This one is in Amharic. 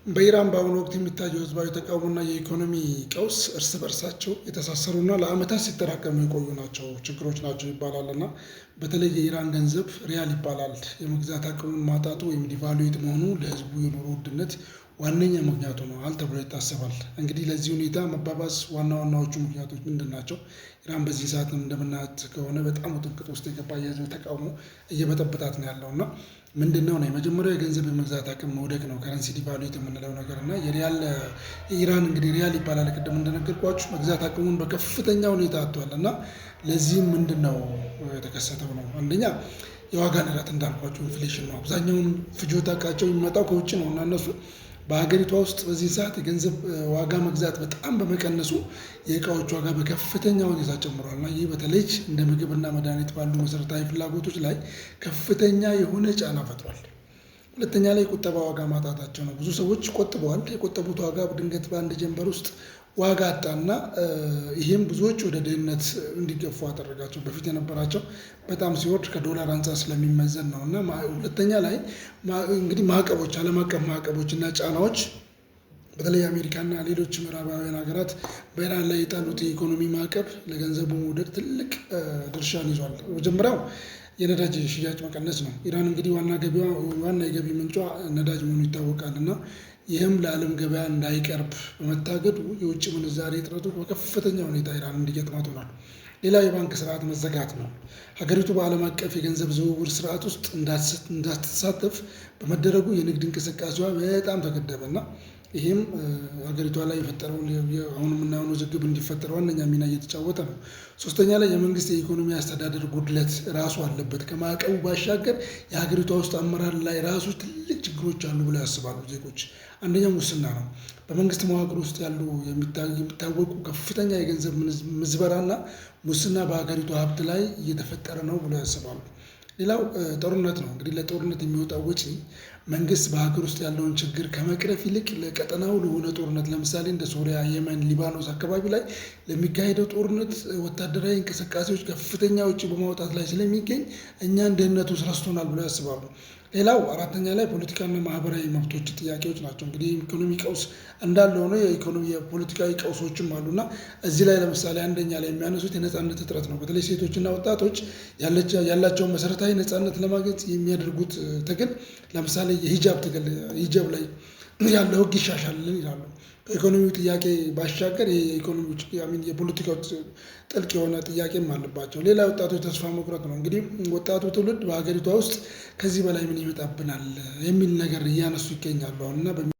በኢራን በአሁኑ ወቅት የሚታየው ህዝባዊ ተቃውሞና የኢኮኖሚ ቀውስ እርስ በርሳቸው የተሳሰሩና ለዓመታት ሲጠራቀሙ የቆዩ ናቸው ችግሮች ናቸው ይባላል። እና በተለይ የኢራን ገንዘብ ሪያል ይባላል የመግዛት አቅሙን ማጣቱ ወይም devaluate መሆኑ ለህዝቡ የኑሮ ውድነት ዋነኛ ምክንያቱ ሆኗል ተብሎ ይታሰባል። እንግዲህ ለዚህ ሁኔታ መባባስ ዋና ዋናዎቹ ምክንያቶች ምንድን ናቸው? ኢራን በዚህ ሰዓት እንደምናያት ከሆነ በጣም ውጥንቅጥ ውስጥ የገባ የህዝብ ተቃውሞ እየበጠበጣት ነው ያለው። እና ምንድን ነው? የመጀመሪያው የገንዘብ የመግዛት አቅም መውደቅ ነው፣ currency devaluate የምንለው ነገር። እና የሪያል የኢራን እንግዲህ ሪያል ይባላል፣ ቅድም እንደነገርኳችሁ መግዛት አቅሙን በከፍተኛ ሁኔታ አጥቷል። እና ለዚህም ምንድን ነው የተከሰተው ነው? አንደኛ የዋጋ ንረት እንዳልኳችሁ inflation ነው። አብዛኛውን ፍጆታ እቃቸው የሚመጣው ከውጭ ነው እና እነሱ በሀገሪቷ ውስጥ በዚህ ሰዓት የገንዘብ ዋጋ መግዛት በጣም በመቀነሱ የእቃዎች ዋጋ በከፍተኛ ሁኔታ ጨምሯል። እና ይህ በተለይ እንደ ምግብና መድኃኒት ባሉ መሰረታዊ ፍላጎቶች ላይ ከፍተኛ የሆነ ጫና ፈጥሯል። ሁለተኛ ላይ የቁጠባ ዋጋ ማጣታቸው ነው። ብዙ ሰዎች ቆጥበዋል። የቆጠቡት ዋጋ ድንገት በአንድ ጀንበር ውስጥ ዋጋ አጣና ይህም ብዙዎች ወደ ድህነት እንዲገፉ አደረጋቸው። በፊት የነበራቸው በጣም ሲወርድ ከዶላር አንጻር ስለሚመዘን ነው። እና ሁለተኛ ላይ እንግዲህ ማዕቀቦች፣ ዓለም አቀፍ ማዕቀቦች እና ጫናዎች፣ በተለይ አሜሪካና ሌሎች ምዕራባውያን ሀገራት በኢራን ላይ የጣሉት የኢኮኖሚ ማዕቀብ ለገንዘቡ መውደቅ ትልቅ ድርሻን ይዟል። መጀመሪያው የነዳጅ ሽያጭ መቀነስ ነው። ኢራን እንግዲህ ዋና ገቢዋ ዋና የገቢ ምንጯ ነዳጅ መሆኑ ይታወቃል። እና ይህም ለዓለም ገበያ እንዳይቀርብ በመታገዱ የውጭ ምንዛሬ እጥረቱ በከፍተኛ ሁኔታ ኢራን እንዲገጥማት ሆኗል። ሌላው የባንክ ስርዓት መዘጋት ነው። ሀገሪቱ በዓለም አቀፍ የገንዘብ ዝውውር ስርዓት ውስጥ እንዳትሳተፍ በመደረጉ የንግድ እንቅስቃሴዋ በጣም ተገደበ እና ይህም ሀገሪቷ ላይ የፈጠረውን አሁን የምናየውን ውዝግብ እንዲፈጠር ዋነኛ ሚና እየተጫወተ ነው። ሶስተኛ ላይ የመንግስት የኢኮኖሚ አስተዳደር ጉድለት ራሱ አለበት። ከማዕቀቡ ባሻገር የሀገሪቷ ውስጥ አመራር ላይ ራሱ ትልቅ ችግሮች አሉ ብለው ያስባሉ ዜጎች። አንደኛው ሙስና ነው። በመንግስት መዋቅር ውስጥ ያሉ የሚታወቁ ከፍተኛ የገንዘብ ምዝበራና ሙስና በሀገሪቷ ሀብት ላይ እየተፈጠረ ነው ብለው ያስባሉ። ሌላው ጦርነት ነው። እንግዲህ ለጦርነት የሚወጣው ወጪ መንግስት በሀገር ውስጥ ያለውን ችግር ከመቅረፍ ይልቅ ለቀጠናው ለሆነ ጦርነት፣ ለምሳሌ እንደ ሶሪያ፣ የመን፣ ሊባኖስ አካባቢ ላይ ለሚካሄደው ጦርነት ወታደራዊ እንቅስቃሴዎች ከፍተኛ ወጪ በማውጣት ላይ ስለሚገኝ እኛን ድህነቱ ረስቶናል ብለው ያስባሉ። ሌላው አራተኛ ላይ ፖለቲካና ማህበራዊ መብቶች ጥያቄዎች ናቸው። እንግዲህ ኢኮኖሚ ቀውስ እንዳለ ሆኖ የኢኮኖሚ የፖለቲካዊ ቀውሶችም አሉና እዚህ ላይ ለምሳሌ አንደኛ ላይ የሚያነሱት የነጻነት እጥረት ነው። በተለይ ሴቶችና ወጣቶች ያላቸውን መሰረታዊ ነጻነት ለማግኘት የሚያደርጉት ትግል፣ ለምሳሌ የሂጃብ ትግል፣ ሂጃብ ላይ ያለው ህግ ይሻሻልልን ይላሉ። ከኢኮኖሚው ጥያቄ ባሻገር የኢኮኖሚ የፖለቲካው ጥልቅ የሆነ ጥያቄም አለባቸው። ሌላ ወጣቶች ተስፋ መቁረጥ ነው። እንግዲህ ወጣቱ ትውልድ በሀገሪቷ ውስጥ ከዚህ በላይ ምን ይመጣብናል የሚል ነገር እያነሱ ይገኛሉ አሁን እና